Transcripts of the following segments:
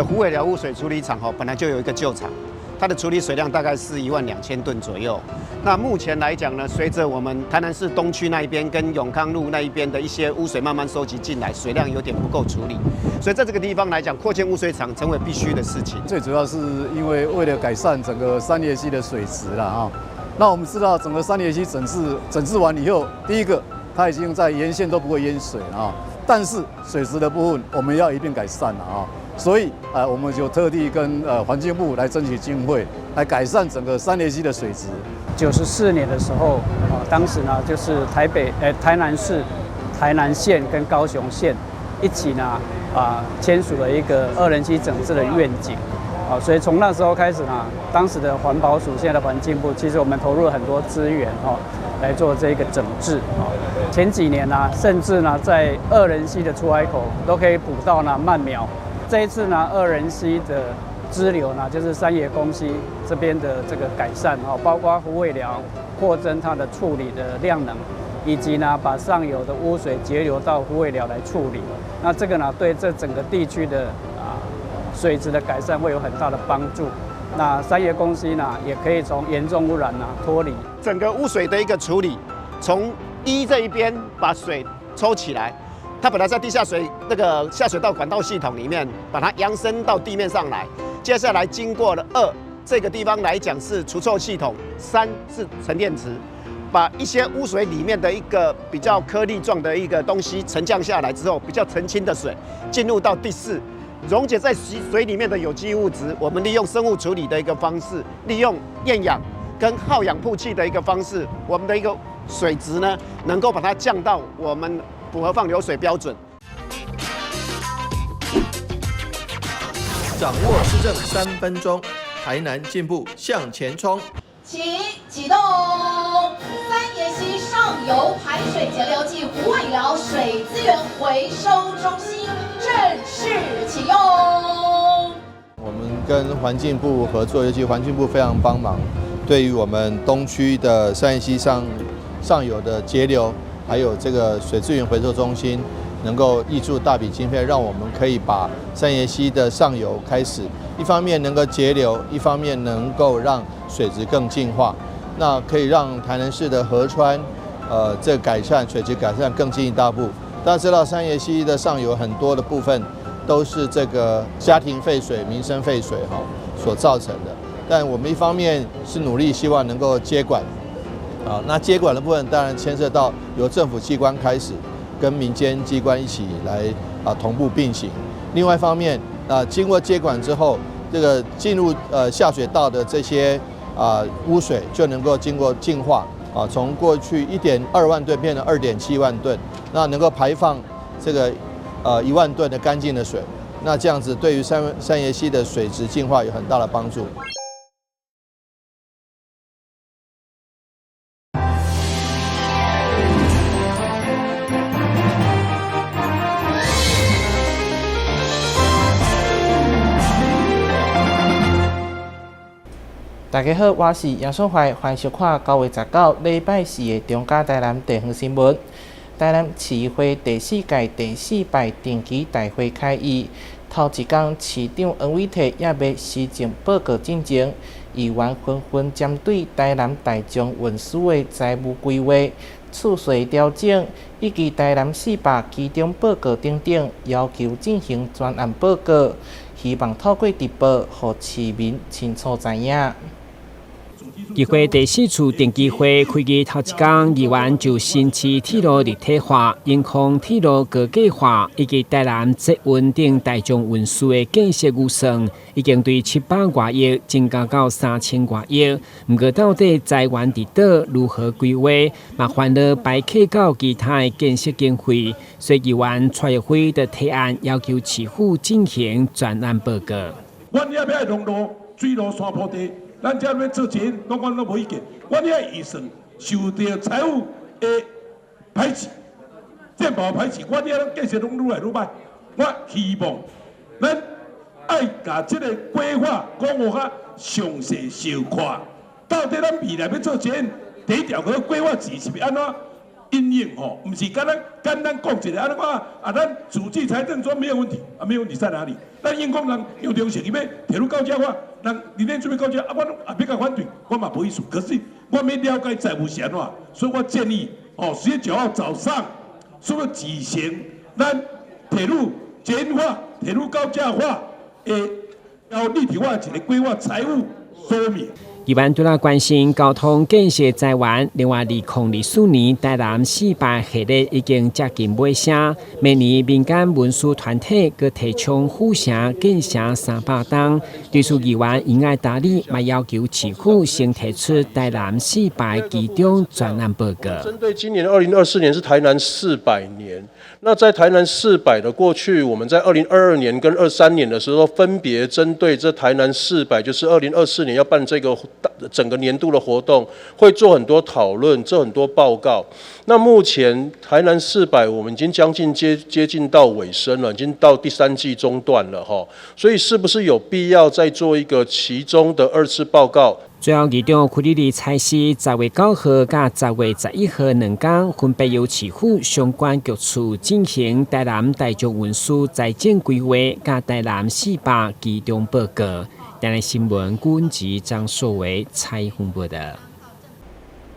虎尾寮污水處理廠吼，本來就有一個舊廠，它的處理水量大概是1萬2千噸左右。那目前來講呢，隨着我們台南市東區那一邊跟永康路那一邊的一些污水慢慢收集進來，水量有點不夠處理，所以在這個地方來講，擴建污水廠成為必須的事情。最主要是因為為了改善整個三葉溪的水質啦，哈。那我們知道整個三葉溪整治完以後，第一個它已經在沿線都不會淹水了啊，但是水質的部分我們要一併改善了啊。所以，我們就特地跟環境部來爭取經費，來改善整個三葉溪的水質。94年的時候，啊，當時呢就是台北、台南市、台南縣跟高雄縣一起呢，啊，簽署了一個惡人溪整治的願景，啊，所以從那時候開始呢，當時的環保署、現在的環境部，其實我們投入了很多資源，哈，來做這個整治，啊，前幾年呢，甚至呢，在惡人溪的出海口都可以捕到呢鰻苗。這一次呢，惡人溪的支流呢，就是三爺公溪這邊的這個改善哦，包括虎尾寮擴增它的處理的量能，以及呢把上游的污水截流到虎尾寮來處理。那這個呢，對這整個地區的啊水質的改善會有很大的幫助。那三爺公溪呢，也可以從嚴重污染呢脫離。整個污水的一個處理，從一這一邊把水抽起來。它本來在地下水那個下水道管道系統裡面，把它揚升到地面上來。接下來經過了二這個地方來講是除臭系統，三是沉澱池，把一些污水裡面的一個比較顆粒狀的一個東西沉降下來之後，比較澄清的水進入到第四，溶解在水裡面的有機物質，我們利用生物處理的一個方式，利用厭氧跟好氧曝氣的一個方式，我們的一個水質呢，能夠把它降到我們符合放流水標準。掌握市政3分鐘，台南進步向前衝。請啟動三葉溪上游排水截流暨虎尾寮水資源回收中心正式啟用。我們跟環境部合作，尤其環境部非常幫忙，對於我們東區的三葉溪上游的截流，還有這個水資源回收中心，能夠挹注大筆經費，讓我們可以把三葉溪的上游開始，一方面能夠截流，一方面能夠讓水質更淨化，那可以讓台南市的河川，這改善水質改善更進一大步。大家知道三葉溪的上游很多的部分都是這個家庭廢水、民生廢水哈所造成的，但我們一方面是努力希望能夠接管。啊，那接管的部分當然牽涉到由政府機關開始，跟民間機關一起來啊同步並行。另外一方面，啊經過接管之後，這個進入下水道的這些啊污水就能夠經過淨化，啊從過去1.2萬噸變成2.7萬噸，那能夠排放這個1萬噸的乾淨的水，那這樣子對於三葉溪的水質淨化有很大的幫助。大家好，我是楊淑懷，歡迎收看9月19禮拜四的中嘉台南地方新聞。台南市議會第四屆第四擺定期大會開議，頭一工市長黃偉哲猶未施政報告進前，議員紛紛針對台南大眾運輸的財務規劃、次稅調整以及台南400期中報告等等，要求進行專案報告，希望透過直播，予市民清楚知影。議會第四次定期會開議頭一工，議員就新市鐵路立體化、榮空鐵路高架化以及台南捷運等大眾運輸的建設預算，已經對700外億增加到3000外億。毋過到底財源佇佗如何規劃，嘛煩惱排課到其他的建設經費，所以議員蔡玉輝就提案要求市府進行專案報告。阮遐欲愛農路、水路、山坡地。咱遮欲做錢，攏阮攏無意見。阮遐預算受著財務的排擠，健保排擠，阮遐攏建設攏愈來愈歹。我希望咱愛共這個規劃講予較詳細小看，到底咱未來欲做錢，第一條個規劃錢是欲按怎？因應吼，毋是簡單簡單講一个，啊，你講啊，咱主計財政說沒有問題，啊，沒有問題在哪裡？咱應講人楊忠誠伊欲鐵路高架化，人林練準備高架，啊，我也欲共反對，我嘛無意思。可是我欲了解財務是按怎，所以我建議哦，10月9號早上，是不是舉行咱鐵路捷運化、鐵路高架化的要立體化一个規劃財務說明。議員除了關心交通建設資源，另外2024年台南四百系列已經接近尾聲，明年民間文書團體閣提倡府城建城300冬，對此議員應該打理，嘛要求市府先提出台南四百期中專案報告。針對今年2024年是台南400年，那在台南四百的過去，我們在2022年跟23年的時候，分別針對這台南四百，就是2024年要辦這個整個年度的活動，會做很多討論，做很多報告。那目前台南四百，我們已經將近接近到尾聲了，已經到第三季中段了哈。所以是不是有必要再做一個期中的二次報告？最後，議長屈里里裁示，10月9號佮10月11號兩工，分別由市府相關局處進行台南大眾運輸財政規劃佮台南四百期中報告。台南新聞阮吉張碩維採訪報道。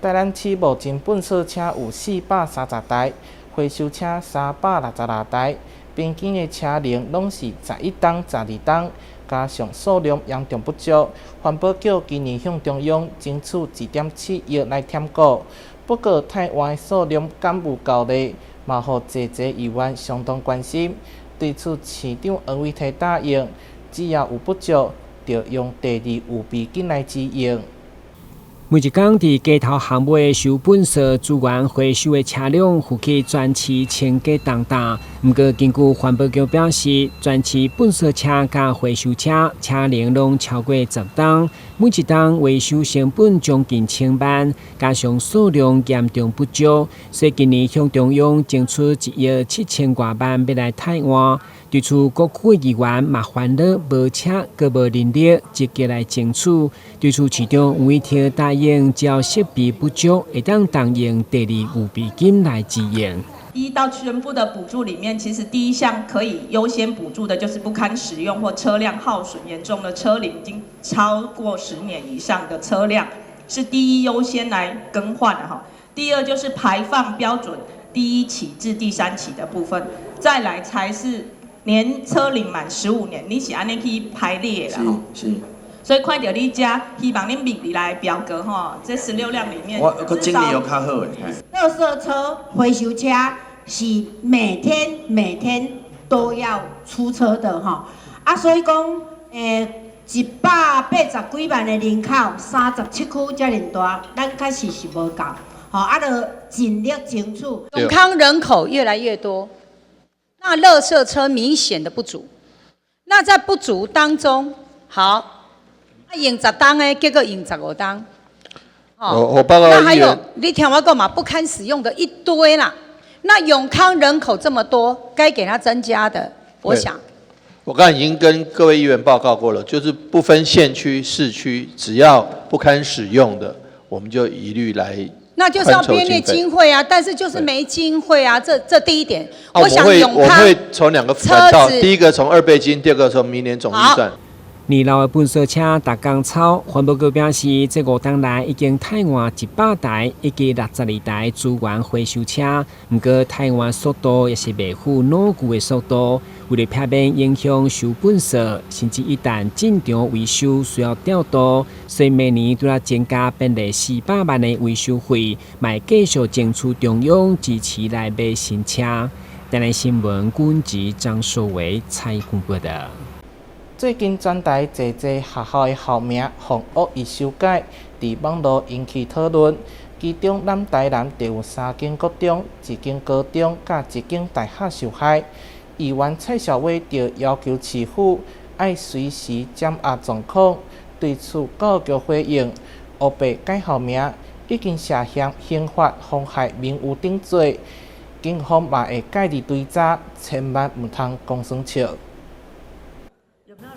台南市目前糞掃車有430台，回收車366台，平均的車齡攏是11冬、12冬，加上數量嚴重不足，環保局今年向中央爭取1.7億來添購。不過，汰換的數量敢有夠呢？嘛，予濟濟議員相當關心。對此，市長黃偉提答應，只要有不足，就用第二預備金來支應。每一工佇街頭巷尾收糞掃資源回收的車輛，負起全市清潔重擔。毋過，根據環保局表示，全市糞掃車佮回收車車齡攏超過10冬，每一冬維修成本將近千萬，加上數量嚴重不足，所以今年向中央爭取1億7千外萬欲來汰換。對此，各區議員嘛煩惱無車閣無人力，積極來爭取。對此，市長黃偉哲答應，只要設備不足，會當動用第二預備金來支應。一到全部的補助裡面，其實第一項可以優先補助的就是不堪使用或車輛耗損嚴重的車齡已經超過10年以上的車輛，是第一優先來更換的哈。第二就是排放標準第一期至第三期的部分，再來才是年車齡滿15年，你是按呢去排列的。是是。所以看著你遮，希望恁未來表格吼，這16輛裡面，我閣整理有較好的。垃圾車、回收車是每天每天都要出車的吼，啊，所以講，180幾萬的人口，37區遮爾大，咱確實是無夠，吼，啊，著盡力爭取。永康人口越來越多，那垃圾車明顯的不足，那在不足當中，好。用10冬的，結果用15冬。哦，我報告。那還有，你聽我講嘛，不堪使用的一堆啦。那永康人口這麼多，該給他增加的，我想。我剛才已經跟各位議員報告過了，就是不分縣區、市區，只要不堪使用的，我們就一律來。那就是要編列經費啊，但是就是沒經費啊，這第一點。我想永康。我會從兩個管道，第一個從二備金，第二個從明年總預算。二樓的糞掃車逐工操，環保局表示，這5冬來已經汰換100台以及62台資源回收車，毋過汰換速度也是袂符老舊的速度。為了避免影響收糞掃，甚至一旦進場維修需要調度，所以每年都要增加編列400萬的維修費，嘛繼續爭取中央支持來買新車。台南新聞阮吉張碩維採訪報道。最近全台濟濟學校的校名予惡意修改，佇網路引起討論。其中，咱台南就有三間國中、一間高中、佮一間大學受害。議員蔡小偉就要求市府愛隨時掌握狀況，對此教育局回應：烏白改校名已經涉嫌刑法妨害名譽等罪，警方嘛會介入追查，千萬毋通講耍笑。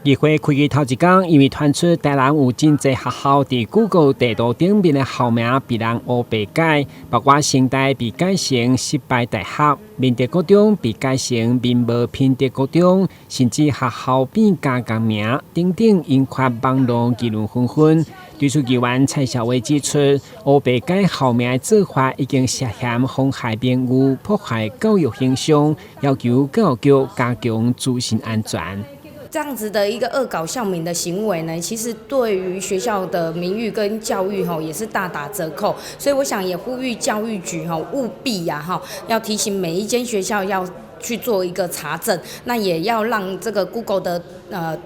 議會開議頭一工，因為傳出台南有真濟學校佇 Google 地圖頂面的校名被人烏白改，包括成大被改成失敗大學，明德國中被改成民無品德國中，甚至學校變加工名等等，引發網路議論紛紛。對此，議員蔡少偉指出，烏白改校名的做法已經涉嫌妨害名譽、破壞教育形象，要求教育局加強資訊安全。這樣子的一個惡搞校名的行為呢，其實對於學校的名譽跟教育吼也是大打折扣，所以我想也呼籲教育局吼務必呀哈，要提醒每一間學校要去做一個查證，那也要讓這個 Google 的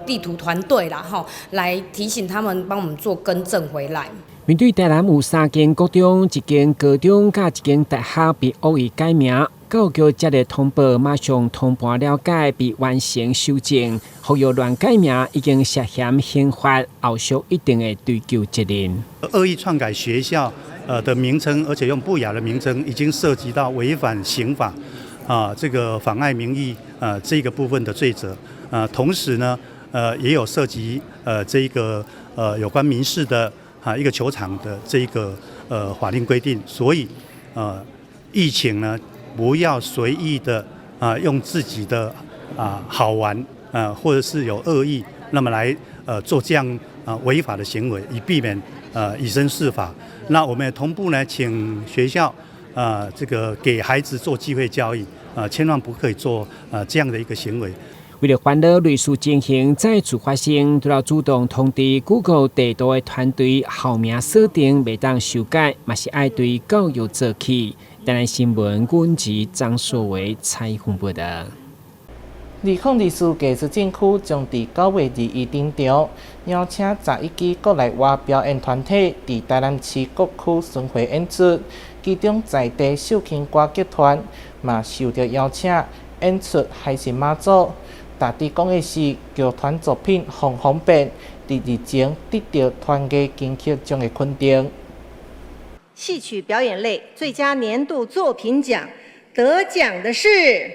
地圖團隊啦哈，來提醒他們幫我們做更正回來。面對台南有三間國中、一間高中佮一間大學被惡意改名，教育局接到通報，馬上通盤了解，並完成修正。呼籲亂改名已經涉嫌刑法，後續一定會追究責任。惡意篡改學校的名稱，而且用不雅的名稱，已經涉及到違反刑法啊，這個妨礙名譽這個部分的罪責。同時呢，也有涉及這個有關民事的一個求償的這個法令規定。所以疫情呢，不要隨意的用自己的好玩或者是有惡意，那麼來做這樣違法的行為，以避免以身試法。那我們也同步呢，請學校這個給孩子做機會教育千萬不可以做這樣的一個行為。為了防止類似情形再次發生，除了主動通知 Google 地圖的團隊校名設定袂當修改，嘛是愛對教育做起。台南新聞阮是張碩維採訪報道。2024藝術禁區將佇9月21登場，邀請11支國內外表演團體佇台南市各區巡迴演出，其中在地秀琴歌劇團嘛受著邀請演出《海神媽祖》。值得講的是，劇團作品《鳳凰變》佇日前得著團藝金曲獎的肯定。戲曲表演類最佳年度作品獎得獎的是《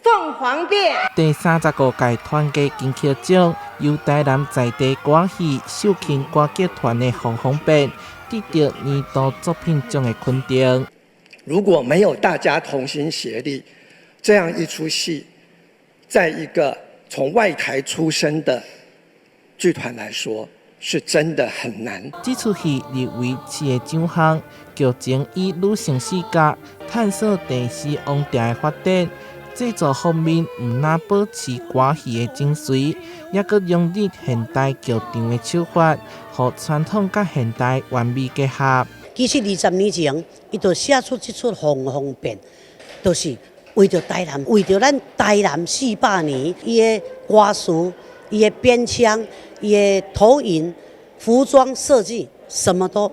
鳳凰變》。第35屆團藝金曲獎由台南在地歌戲秀琴歌劇團的《鳳凰變》得著年度作品獎的肯定。如果沒有大家同心協力，這樣一齣戲，在一個從外台出身的劇團來說，是真的很難。這齣戲入圍七個獎項，劇情以女性視角探索鄭氏王朝的發展，製作方面毋但保持歌戲的精髓，猶閣融入現代劇場的手法，予傳統佮現代完美結合。其實20年前，伊就寫出這齣《鳳凰變》，就是為著台南，為著咱台南400年，伊的歌詞、伊的編腔、伊的投影、服裝設計，什麼都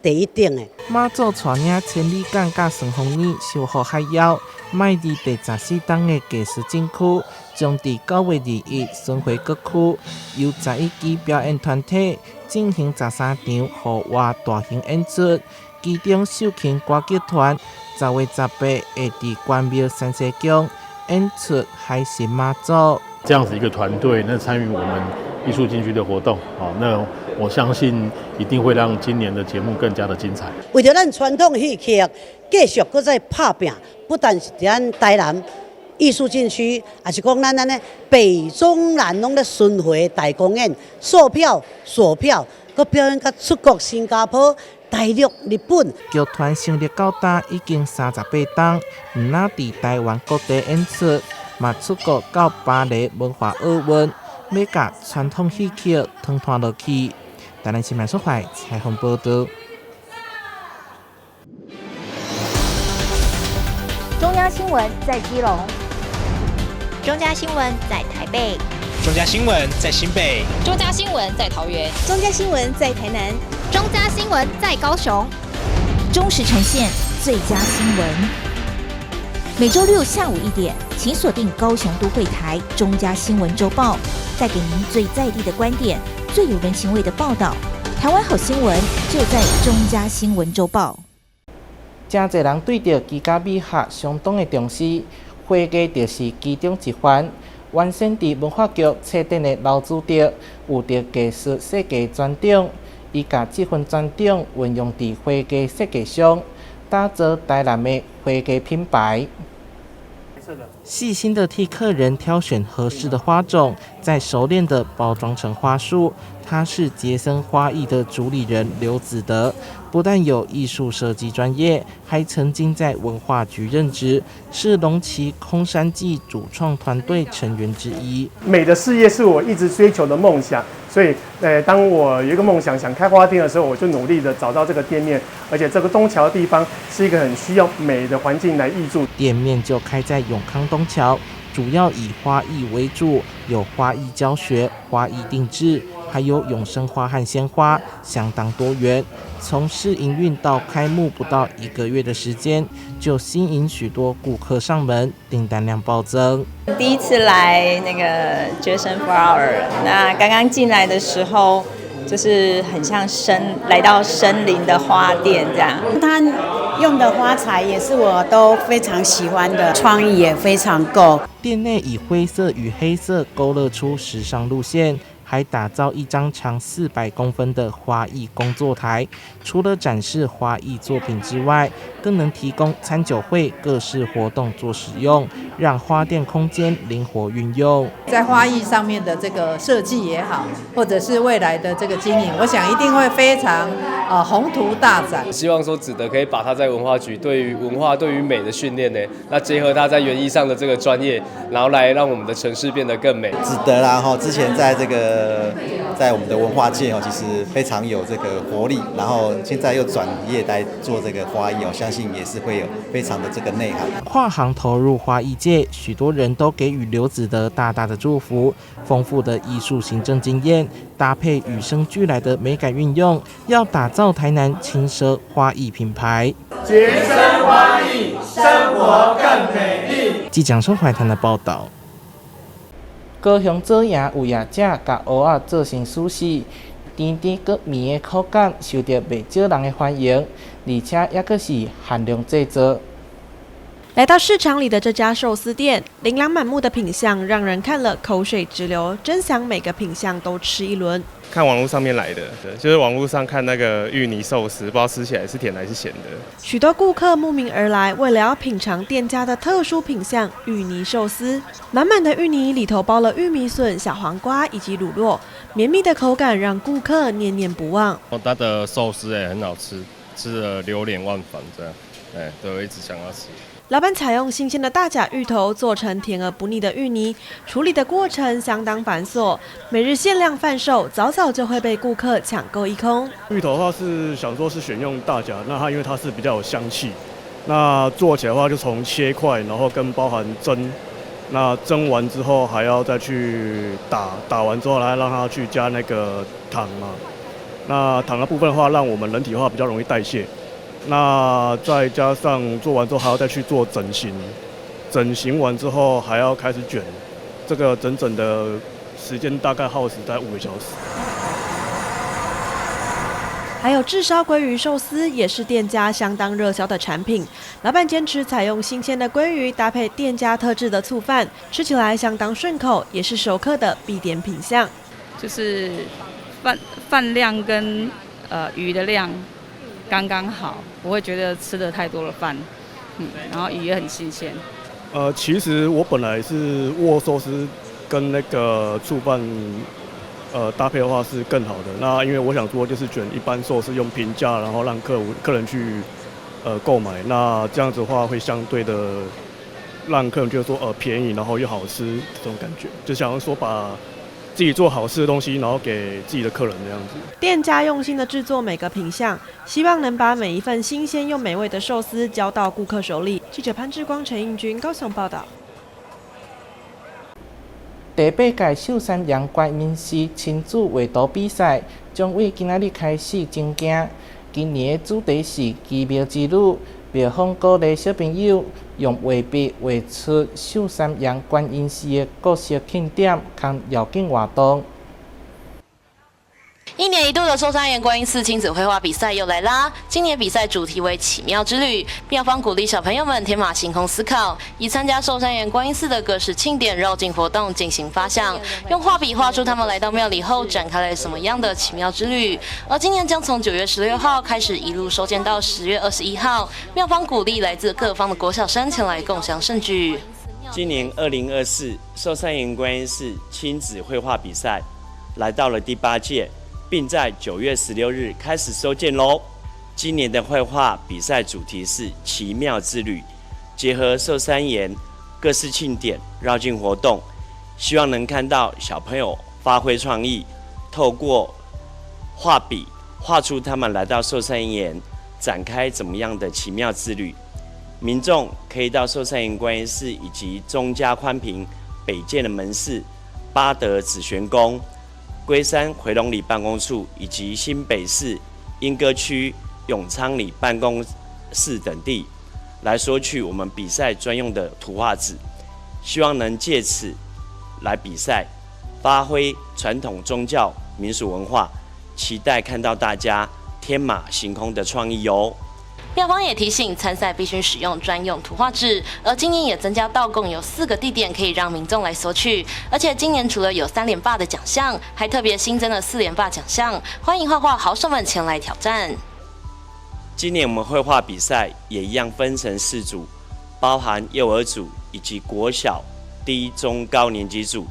第一等的。媽祖帶領千里港佮順風耳收復海妖，邁入第14冬的藝術禁區，將佇9月21巡迴各區，由11支表演團體進行13場戶外大型演出，其中秀琴歌劇團10月18會佇關廟三世宮演出《海神媽祖》。這樣子一個團隊，那參與我們藝術禁區的活動，那我相信一定會讓今年的節目更加的精彩。為著咱傳統戲曲繼續閣再拍拚，不但是佇咱台南藝術禁區，也是講咱按呢北中南攏咧巡迴大公演，售票、鎖票，閣表演到出國、新加坡、大陸、日本。劇團成立到今已經38冬，毋但佇台灣各地演出，嘛出國到巴黎文化奧運，欲共傳統戲曲傳傳落去。台南新聞蘇懷採訪報道。中央新聞在基隆，中嘉新聞在台北，中嘉新聞在新北，中嘉新聞在桃園，中嘉新聞在台南，中嘉新聞在高雄。忠實呈現最佳新聞。每週六下午1點，請鎖定高雄都會台中嘉新聞週報，帶給您最在地的觀點，最有人情味的報道。台灣好新聞就在中嘉新聞週報。誠濟人對著居家美學相當的重視，花藝就是其中一環。原先佇文化局策展的劉子德，有著藝術設計專長，伊共這份專長運用佇花藝設計上，打造台南的花藝品牌。細心的替客人挑選合適的花種，再熟練的包裝成花束。他是傑森花藝的主理人劉子德，不但有藝術設計專業，還曾經在文化局任職，是龍崎空山記主創團隊成員之一。美的事業是我一直追求的夢想，所以，當我有一個夢想想開花店的時候，我就努力的找到這個店面，而且這個東橋的地方是一個很需要美的環境來挹注。店面就開在永康東橋，主要以花藝為主，有花藝教學、花藝定製。還有永生花和鮮花，相當多元。從試營運到開幕不到一個月的時間，就吸引許多顧客上門，訂單量暴增。第一次來那個傑森 Flower，那剛剛進來的時候，就是很像來到森林的花店這樣。他用的花材也是我都非常喜歡的，創意也非常夠。店內以灰色與黑色勾勒出時尚路線。還打造一張長400公分的花藝工作台，除了展示花藝作品之外，更能提供餐酒會各式活動做使用，讓花店空間靈活運用。在花藝上面的這個設計也好，或者是未來的這個經營，我想一定會非常宏圖大展。希望說子德可以把他在文化局對於文化、對於美的訓練呢，那結合他在園藝上的這個專業，然後來讓我們的城市變得更美。子德啦，哈，之前在這個。在我們的文化界哦，其實非常有這個活力，然後現在又轉業來做這個花藝，我相信也是會有非常的這個內涵。跨行投入花藝界，許多人都給予劉子德大大的祝福。豐富的藝術行政經驗，搭配與生俱來的美感運用，要打造台南輕奢花藝品牌。傑森花藝，生活更美麗。記者蘇懷談的報道。高雄左營有業者共蚵仔做成壽司，甜甜閣綿的口感受著袂少人的歡迎，而且猶閣是限量製作。來到市場裡的這家壽司店，琳琅滿目的品項讓人看了口水直流，真想每個品項都吃一輪。看網絡上面來的，就是網絡上看那個芋泥壽司，不知道吃起來是甜還是鹹的。許多顧客慕名而來，為了要品嘗店家的特殊品項芋泥壽司。滿滿的芋泥裡頭包了玉米筍、小黃瓜以及乳酪，綿密的口感讓顧客念念不忘。它的壽司也很好吃，吃了流連忘返這樣，哎，都一直想要吃。老闆採用新鮮的大甲芋頭做成甜而不膩的芋泥，處理的過程相當繁瑣，每日限量販售，早早就會被顧客搶購一空。芋頭的話是想說是選用大甲，那它因為它是比較有香氣，那做起來的話就從切塊，然後跟包含蒸，那蒸完之後還要再去打，打完之後來讓它去加那個糖嘛，那糖的部分的話，讓我們人體的話比較容易代謝。那再加上做完之後還要再去做整形，整形完之後還要開始捲，這個整整的時間大概耗時在5個小時。還有炙燒鮭魚壽司也是店家相當熱銷的產品。老闆堅持採用新鮮的鮭魚搭配店家特製的醋飯，吃起來相當順口，也是熟客的必點品項。就是飯量跟魚的量剛剛好，不會覺得吃的太多了飯，然後魚也很新鮮。其實我本來是握壽司跟那個醋飯，搭配的話是更好的。那因為我想說，就是捲一般壽司用平價，然後讓客人去購買。那這樣子的話，會相對的讓客人覺得說便宜，然後又好吃這種感覺，就想要說把自己做好吃的東西，然後給自己的客人這樣子。店家用心的製作每個品項，希望能把每一份新鮮又美味的壽司交到顧客手裡。記者潘志光、陳應君高雄報道。第八屆秀山陽觀音寺親子畫圖比賽將為今仔日開始征件。今年的主題是奇妙之旅，廟方鼓勵小朋友用畫筆畫出秀山陽觀音寺的各式慶典佮遶境活動。一年一度的壽山岩觀音寺親子繪畫比賽又來啦！今年比賽主題為奇妙之旅，廟方鼓勵小朋友們天馬行空思考，以參加壽山岩觀音寺的各式慶典繞境活動進行發想，用畫筆畫出他們來到廟裡後展開了什麼樣的奇妙之旅。而今年將從9月16號開始一路收件到10月21號，廟方鼓勵來自各方的國小生前來共襄盛舉。今年2024壽山岩觀音寺親子繪畫比賽來到了第八屆。並在9月16日開始收件嘍。今年的繪畫比賽主題是奇妙之旅，結合壽山岩各式慶典繞境活動，希望能看到小朋友發揮創意，透過畫筆畫出他們來到壽山岩展開怎麼樣的奇妙之旅。民眾可以到壽山岩觀音寺以及中嘉寬頻北建的門市、八德紫璇宮、龜山回龍里辦公處以及新北市鶯歌區永昌里辦公室等地，來索取我們比賽專用的圖畫紙，希望能借此來比賽，發揮傳統宗教民俗文化，期待看到大家天馬行空的創意喲。廟方也提醒，參賽必須使用專用圖畫紙，而今年也增加到共有四個地點可以讓民眾來索取。而且今年除了有三連霸的獎項，還特別新增了四連霸獎項，歡迎畫畫好手們前來挑戰。今年我們繪畫比賽也一樣分成四組，包含幼兒組以及國小、低、中、高年級組。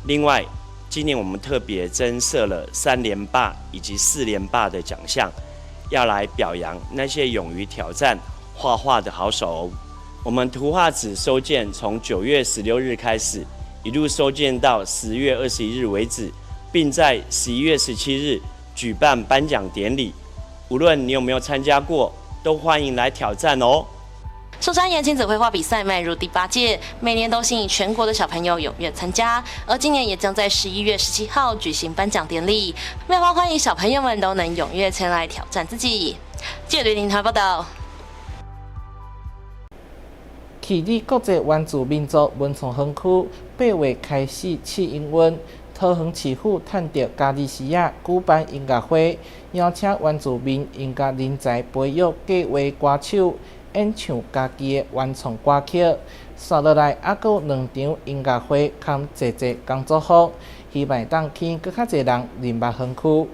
另外，今年我們特別增設了三連霸以及四連霸的獎項。要來表揚那些勇於挑戰畫畫的好手。我們圖畫紙收件從9月16日開始，一路收件到10月21日為止，並在11月17日舉辦頒獎典禮。無論你有沒有參加過，都歡迎來挑戰哦。壽山岩親子繪畫比賽邁入第八屆，每年都吸引全國的小朋友踴躍參加。而今年也將在11月17號舉行頒獎典禮，廟方歡迎小朋友們都能踴躍前來挑戰自己。記者林台報道。啟利國際原住民族文創園區8月開始試營運，桃園市府趁著嘉義市仔舉辦音樂會，邀請原住民音樂人才培育計劃歌手演唱家己的原創歌曲。紲落來，猶閣有兩場音樂會兼濟濟工作坊，希望會當吸引閣較濟人認捌園區。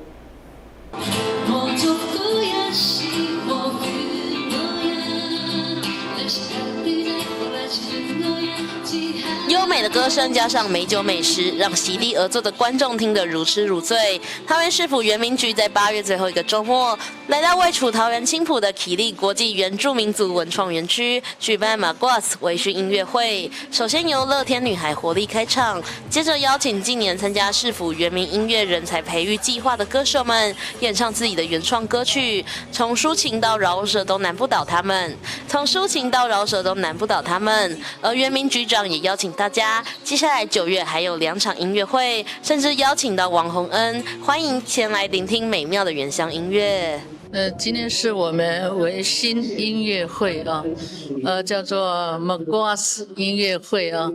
優美的歌聲加上美酒美食，讓席地而坐的觀眾聽得如痴如醉。桃園市府原民局在8月最後一個週末，來到位處桃園青埔的啟利國際原住民族文創園區，舉辦馬瓜斯微醺音樂會。首先由樂天女孩活力開場，接着邀請近年參加市府原民音樂人才培育計劃的歌手們演唱自己的原創歌曲，從抒情到饒舌都難不倒他們，從抒情到饒舌都難不倒他們。而原民局長也邀請大家，接下來9月還有兩場音樂會，甚至邀請到王宏恩，歡迎前來聆聽美妙的原鄉音樂。今天是我們微醺音樂會啊，叫做馬瓜斯音樂會啊。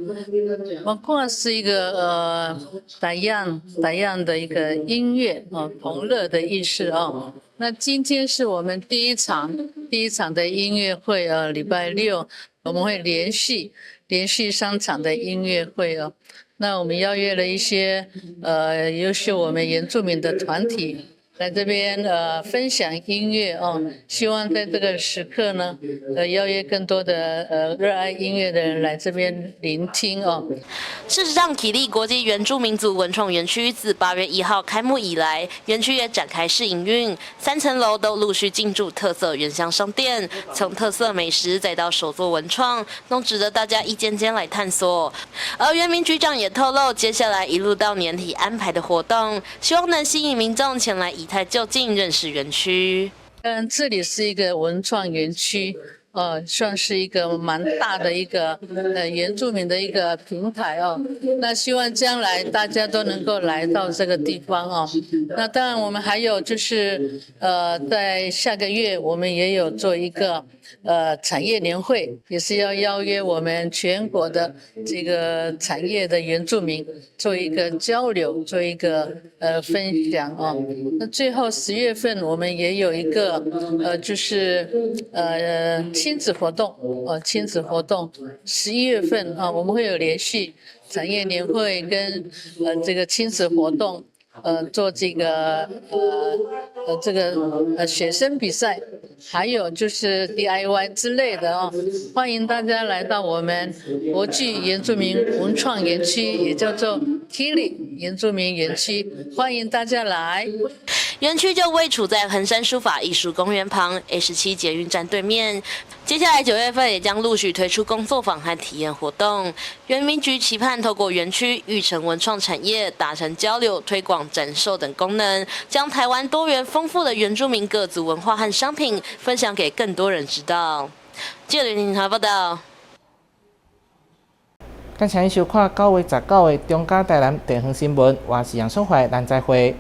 馬瓜是一個打樣打樣的一個音樂啊，同樂的意思啊。那今天是我們第一場的音樂會啊，禮拜六我們會連續3場的音樂會哦。那我們邀約了一些優秀我們原住民的團體來這邊分享音樂哦。希望在這個時刻呢，邀約更多的熱愛音樂的人來這邊聆聽哦。事實上，啟利國際原住民族文創園區自8月1號開幕以來，園區也展開試營運，3層樓都陸續進駐特色原鄉商店，從特色美食再到手作文創，都值得大家一間間來探索。而原民局長也透露，接下來一路到年底安排的活動，希望能吸引民眾前來一探究竟，認識園區。這裡是一個文創園區，算是一個蠻大的一個原住民的一個平台哦。那希望將來大家都能夠來到這個地方哦。那當然，我們還有就是，在下個月我們也有做一個產業年會，也是要邀約我們全國的這個產業的原住民做一個交流，做一個分享哦。那最後10月份我們也有一個就是親子活動，哦，親子活動。11月份啊，我們會有連續產業年會跟這個親子活動。做這個寫生比賽，還有就是 DIY 之類的哦，歡迎大家來到我們國際原住民文創園區，也叫做 Kili 原住民園區，歡迎大家來。園區就位處在橫山書法藝術公園旁 A17捷運站對面。接下來9月份也將陸續推出工作坊和體驗活動。原民局期盼透過園區育成文創產業，達成交流、推廣、展售等功能，將台灣多元豐富的原住民各族文化和商品分享給更多人知道。記者林台報道。感謝您收看9月19的中嘉台南地方新聞，我是楊淑懷，咱再會。